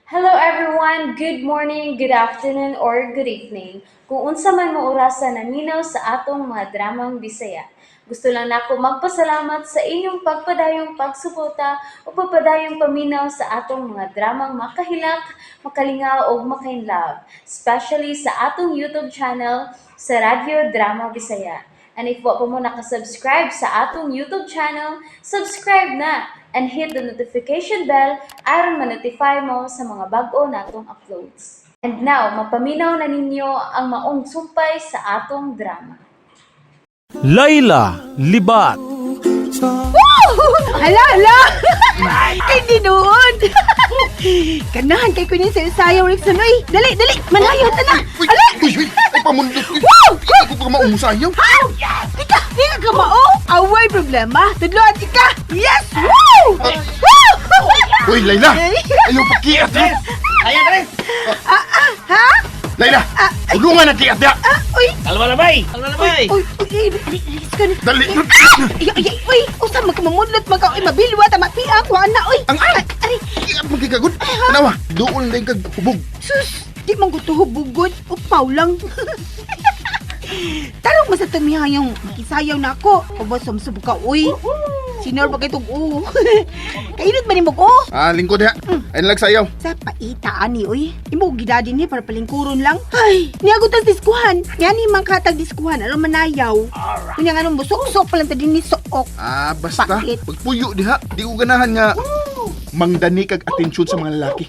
Hello everyone! Good morning, good afternoon, or good evening. Kung unsa man mo orasa naminaw sa atong mga dramang Bisaya. Gusto lang nako magpasalamat sa inyong pagpadayong pagsuporta o pagpadayong paminaw sa atong mga dramang makahilak, makalingaw ug makainlove, especially sa atong YouTube channel sa Radyo Drama Bisaya. And if wa pa mo nakasubscribe sa atong YouTube channel, subscribe na and hit the notification bell aron ma-notify mo sa mga bag-o natong uploads. And now, mapaminaw na ninyo ang maong sumpay sa atong drama. Layla Libat. Hala, hala! Kay dinuod! Ganahan kay kunin sa sayaw, Rickson. Uy, dali, dali! Manayo ta na! Uy, Ala! uy, uy, ay pamundot. Uy, Wow! Hindi ko ka maumusayaw. How? Tika, di ka kamao! Away problema! Tudloan tika! Yes! Woo! Woo! Uy, Layla! Ayaw pakiat, ha? Ayan na rin! Ah, ah, ha? Layla! Tulungan na kiat, ya! Ah, uy! Kalma na, bay! Kalma na, bay! Uy, uy, uy, Rickson. Dali! Ay, ay, ay, uy! Usa magkamamudlot magka, uy, mabilwa, tama, piak, wala na, uy! Ang ay! Ay, aray, Kiat magkikagod. Tanawa, doon lang kag hubog. Sus! Di man ko tuhubugod. Upaw lang. Tarong mo sa tumihayong makisayaw na ako. Ubos, sumsub ka, uy. Sinor ba kay tug o? Kainit ba ni mo ko? Ah, lingkod ha. Ay nalagsayaw. Sa paita ani, uy. Imo gida din eh, para palingkuron lang. Ay, niagot ang diskuhan. Yani man katag diskuhan, aron manayaw. Unya nga nung busuksok pa lang ta din ni suok. Ah, basta. Bakit? Pagpuyo diha, di ko ganahan nga mangdani kag atensyon sa mga lalaki.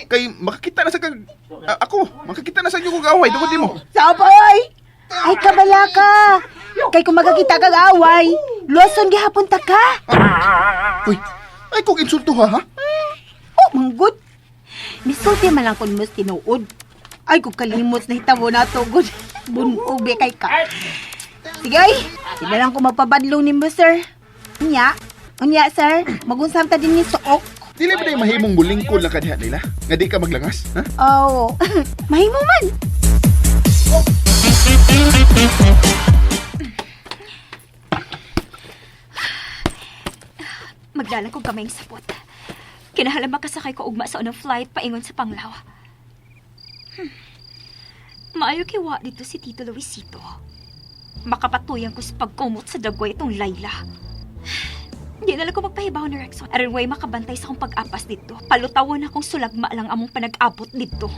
Kay makakita na sa kag ah, ako, makakita na sa inyo kog away tungod nimo. Sabay! Ay, kabala ka! Kay kung magkakita kag away, luwason gihapon ta ka. Uy, ay kog insulto ha, ha? Oh, manggod. Misulti man lang kun mas tinuod. Ay, kung kalimot na hitabo na to, gud. Bunog be kay ka. Sige, ay. Di na lang ko magpabadlong ni mo, sir. Unya. Unya, sir. Magunsam ta din ni Suok. Dili ba day mahimong mulingkod lang ka diha, Layla? Nga di ka maglangas, ha? Oh, mahimo man. Magdala ko gamay sapot. Kinahala makasakay ko ugma sa unang flight paingon sa Panglao. Maayo kay wa dito si Tito Luisito. Makapatuyan ko sa pagkumot sa dagway itong Layla. Hindi na lang ko magpahibaw ni Rexon. Aron way makabantay sa akong pag-apas dito. Palutawan akong sulagma lang among panag-abot dito.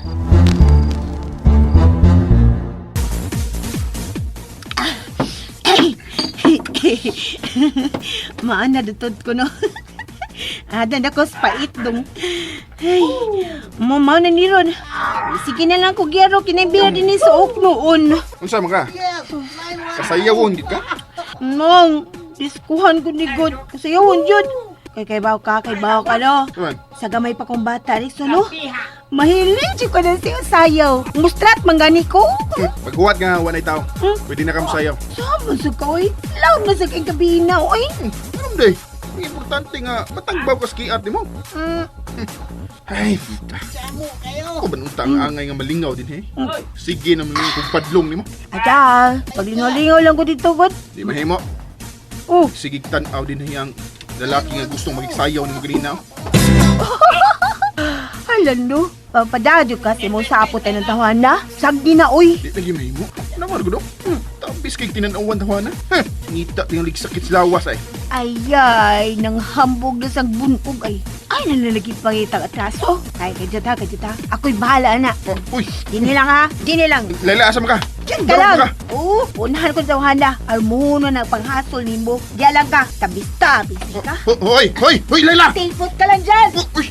Maana dutod ko no. Adan ako sa pait dong. Ay, mamaw na ni Ron. Sige na lang ko giyaro kinibira din ni Suok noon. Unsa man ka? Kasayawon gid ka? Nong, diskuhan ko ni God. Kasayawon yun. Kay kay baw ka, kay baw ka no. Tuman. Sa gamay pa kong bata, Rixon, no? Mahilig jud ko na siya sayaw. Mustrat man gani ko. Paghuwat nga wanay tao. Pwede na ka mosayaw. Sama sa ka, oy. Loud na sa kay kabina, oy. Anong day? Ang importante nga matangbaw ka sa kiat nimo. Ay, puta. Ako ba nung ang angay nga malingaw din he? Sige naman yung kung padlong nimo. Ata, paglingaw-lingaw lang ko dito, God. Di mahimo. Oh, Sige tan-aw din he ang lalaki nga gustong magsayaw nimo ganina. hala no. Papadadyo kasi mo sa apot ay ng tawana. Sagdi na, oy. Di lagi mahimo. Nawar ko do. Tapis kay tinanawan tawana. Heh, ngita tingali sakit sa lawas ay. Ayay, nang hambog na sang bunog ay. Ay, nalalagi pangitang atraso. Ay, kadyata, kadyata. Ako'y bahala na. Oh, uy, Dini lang ha, dini lang. Laila asa man ka? Diyan ka Darong lang. ka. Oo, unahan ko sa tawana. Armuno na panghasol nimo. Diyan lang ka. Tabis-tabis ka. Oh, hoy, hoy, hoy Laila. Tipot ka lang dyan. Oh, uy,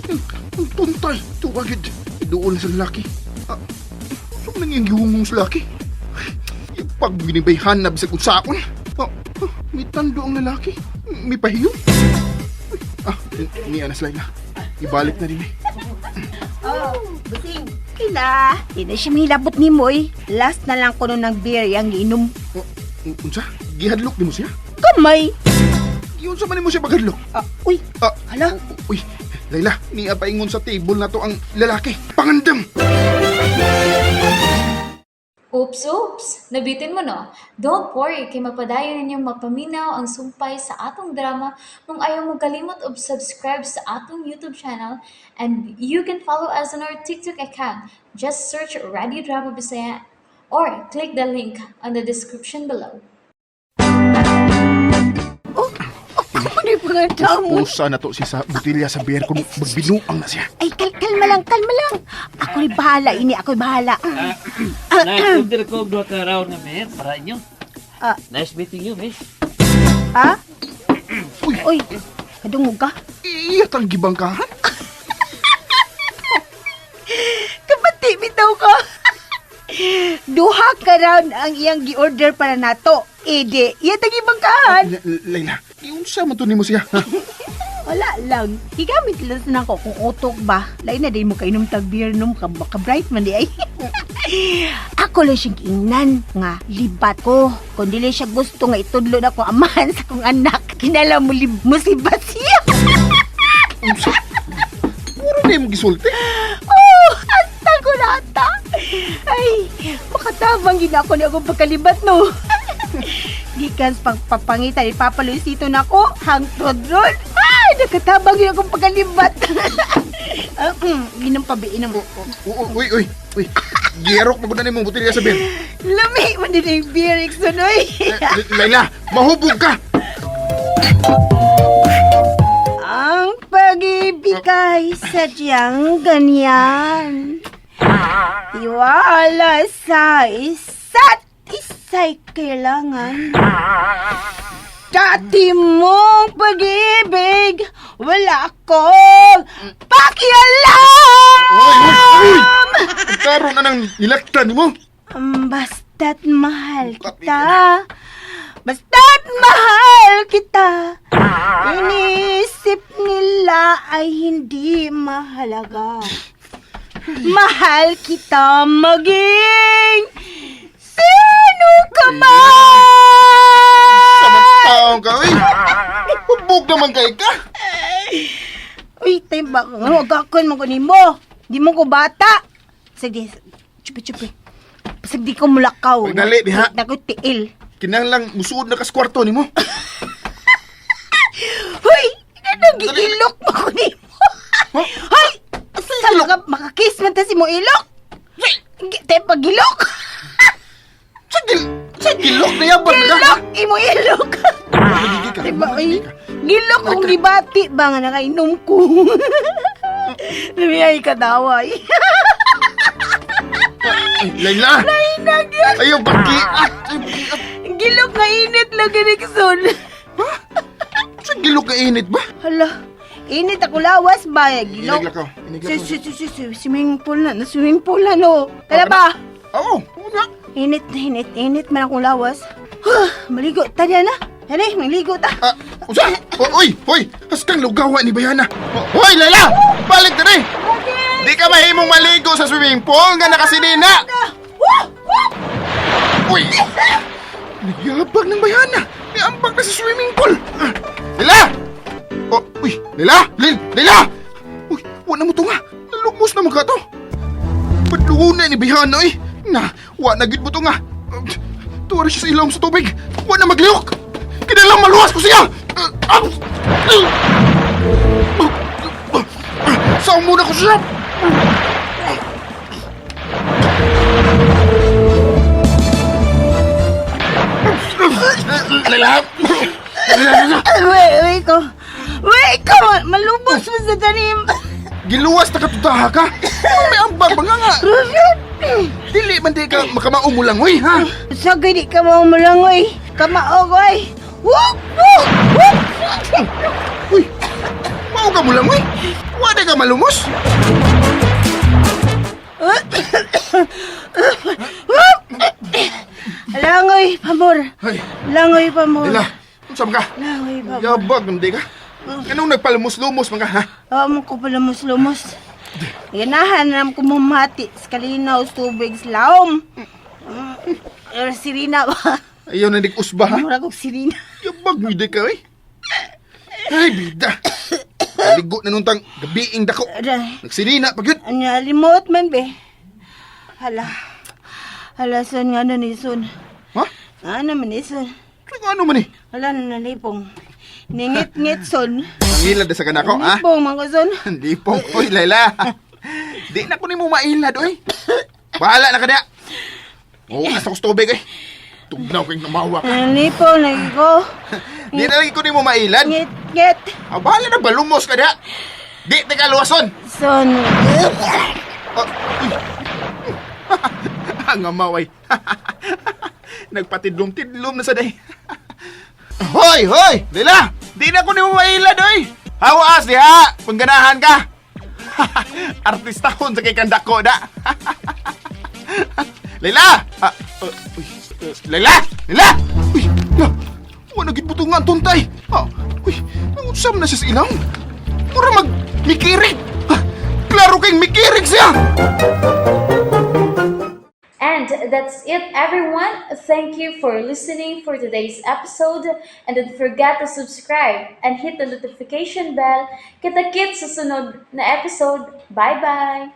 ang tuntay. Tuwagid. Doon sa lalaki. Ah, saan nang yung gihungong sa lalaki? Yung pag binibayhan na bisag unsaon. Ah, ah, may tando ang lalaki. May pahiyo. Uy, ah, ni Anas Laila. Ibalik na rin eh. Oh, busing. Kila. Di na siya mahilabot ni Moy. Last na lang ko nun ng beer yung giinom. Oh, unsa? Gihadlok ni mo siya? Kamay. Giunsa man nimo siya paghadlok? Ah, uy, Ah, Hala. Uy, Laila, niya paingon sa table na to ang lalaki. Pangandam! Oops, oops! Nabitin mo no? Don't worry, kay mapadayon ninyong mapaminaw ang sumpay sa atong drama kung ayaw mo kalimot og subscribe sa atong YouTube channel and you can follow us on our TikTok account. Just search Radio Drama Bisaya or click the link on the description below. Oh, ako ni pagkatamo. Usa na to siya sa botilya sa beer kung magbinuang na siya. Ay, kalma lang, kalma lang. Ako'y bahala, ini. Ako'y bahala. Nag-order ko og duha ka round nga beer para inyo. Ah. Nice meeting you, miss. Ha? Uy. Uy, kadungog ka? Iya tang gibangkahan. Kapati, bitaw ko. Duha ka round ang iyang gi-order para nato. Ede, iya tagibangkahan. Layla, iunsa man to nimo siya? Ha? Wala lang. Gigamit lang sa nako kung utok ba. Lain na din mo kainom tag beer nung ka, bright man di ay. Ako lang siyang giingnan nga libat ko. Kung dili siya gusto nga itudlo na ko amahan sa kong anak. Kinala mo lib musibat siya. Unsa? Puro na imong gisulti. Oh, hasta ko na ata. Ay, makatabang gina ako ni akong pagkalibat no. Gikan sa pagpapangitan ni Papa Luisito na ako, hangtod ron. Ay, nakatabang gina akong pagkalibat. Ginang pabiin ang buko. Oo, uy, uy, uy. Giyerok magud na nimong botilya sa beer. Lami man din yung beer, Ikson, oy. Layla, mahubog ka. Ang pag-ibig ay sadyang ganyan. Tiwala sa isa't isa'y kailangan. Dati mong pag-ibig, wala akong pakialam! Uy, uy, uy! Karon na nang nilaktan nimo. Basta't mahal kita. Basta't mahal kita. Inisip nila ay hindi mahalaga. Mahal kita maging sino ka man! Samang taong ka, uy. Hubog naman kay ka. Uy, timba ka. Ano, agakon mo ko nimo. Di mo ko bata. Sige, chupi chupi. Pasag di ko mulakaw. Pagdali, diha. Naku, tiil. Kinahanglang musuod na kas kwarto nimo. Hoy! Nagigilok mo ko nimo. Huh? Hoy! Sa ka, makakiss man ta si mo ilok. Te pagilok. Sa gilok na yaban na ka. Gilok imo ilok. Nagigig ka. Diba, oy? Gilok kung gibati ba nga nakainom ko. Lumiyay ka daway. Ay, Layla! Nagyan. Ayaw, bakiat! Ay, bakiat! Gilok nga init lang Erickson. Sa gilok ka init ba? Hala, init ako lawas ba? Gilok. Inig lakaw. Inig lakaw. Swimming pool na. Swimming pool na, no. Tara ba? Oo, oo na. Init, init, init man akong lawas. Huh, maligo, tara na. Dali, maligo ta. Ah, usa! O, uy, hoy! Haskang lugawa ni Bayana. O, hoy, Layla! Balik na rin! Di ka mahimong maligo sa swimming pool nga nakasinina! Wah! Wah! Uy! Nagyabag ng Bayana! May ambag na sa swimming pool! Ah, Layla! Oh, uy, Layla! Layla! Uy, wala mo to nga! Nalumos na mga to! Padluhon na ni Bayana eh! Na, wa na gid mo to nga! Tuwari siya sa ilawom sa tubig! Wa na maglihok! Kinalang maluwas ko siya! Ah, ah, ah. Saan muna ko siya? Layla! Layla! Wait, wait ko. Wait ko! Malubos mo sa tanim. Giluwas na katutaha ka! May ambag ba nga nga? Dili man di ka makamaong mo lang, oy, ha? Sa gani ka mo mulangoy. Kamaog, oy. Whoop! Whoop! Whoop! Uy, mao ka mo lang, oy! Wala ka malumos! Langoy, pamor. Ay, Langoy, pamor. Layla, unsa man ka? Langoy, pamor. Yabag man di ka. Anong nagpalumos-lumos man ka, ha? Awa mo ko pala lumos-lumos. Ganahan na ko mamati sa kalinaw sa tubig sa laom. Pero sirina ba? Ayaw na nag-usba, ha? Mura kong sirina. Yabag mo di ka, oy! Ay, bida! Kaligo na nung tang gabiing dako. Aray. Nagsinina pag yun. Ano, limot man be. Hala. Hala, son, nga ano ni son? Ha? Ano man ni son? Nga ano man eh? Hala, nalipong. Ningit-ngit, son. Nangilad na sa kanako, ha? Lipong, mga son. Lipong, oy, Layla. Di na ko nimo mailad, oy. Bahala na ka na. Oo, asa ko sa tubig, oy. Tugnaw kayong namawa ka. Nalipong, lagi ko. Di na lagi ko nimo mailad. Ngit-ngit. Ah, bahala na balumos ka na. Di, teka, luwason. Son. Ah, uy. Ang amaway. Nagpatidlom-tidlom na sa day. Hoy, hoy! Layla! Di na ko nimo mailad, oy! Hawaas diha! Pangganahan ka! Artistahon sa kay kandako da. Layla! Ah, uy, Layla! Layla! Uy, la! Wala gid butungan tuntay. Ah, uy, nangusam na siya sa ilang. Mura mag mikirig. Ah, klaro kay mikirig siya. And that's it, everyone. Thank you for listening for today's episode. And don't forget to subscribe and hit the notification bell. Kita-kits sa sunod na episode. Bye-bye!